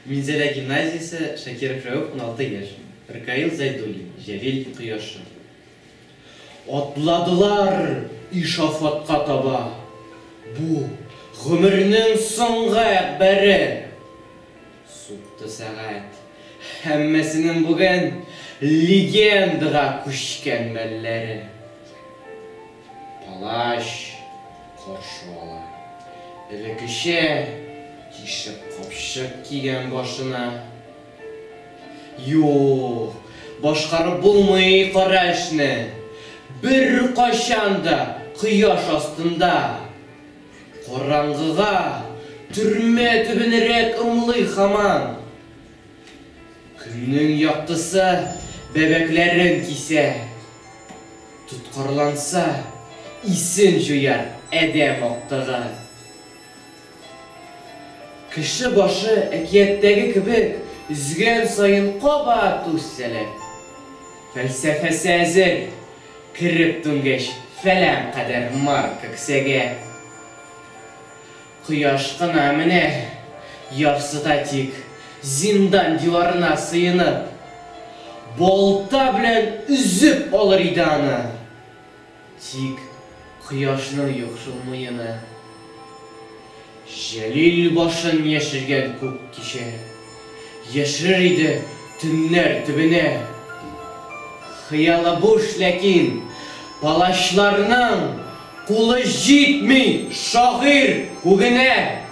Минзәлә гимназиясе, Шакиров Рәүф, 16 яшь. Ркаил Зәйдуллин, Җәлил кояшы. Атладылар ишафатка таба. Бу, гомернең соңгы әкбәре. Сукты сәгать. Һәммәсенең бүген легендага күчкән мәлләре. Палач каршы ала. Элеккечә тишек капчык кигән башына. Юк, башкарып булмый кара эшне. Беркайчан да кояш астында. Караңгыга, төрмә төбенерәк ымлый һаман. Көннең яктысы бәбәкләрен кисә. Тоткарланса, исен җуяр адәм актыгы. Кеше башы әкияттәге кебек өзгән саен кабат үсәләр. Фәлсәфәсе әзер, кереп түнгәч фәлән кадәр марка кесәгә. Кояш кына менә ярсыта тик, зиндан диварына сыенып, балта белән өзеп алыр иде аны. Тик кояшның юк шул муены. Җәлил башын яшергән күк кичә. Яшерер иде төннәр төбенә. Хыялы буш, ләкин палачларның кулы җитми шагыйрь күгенә.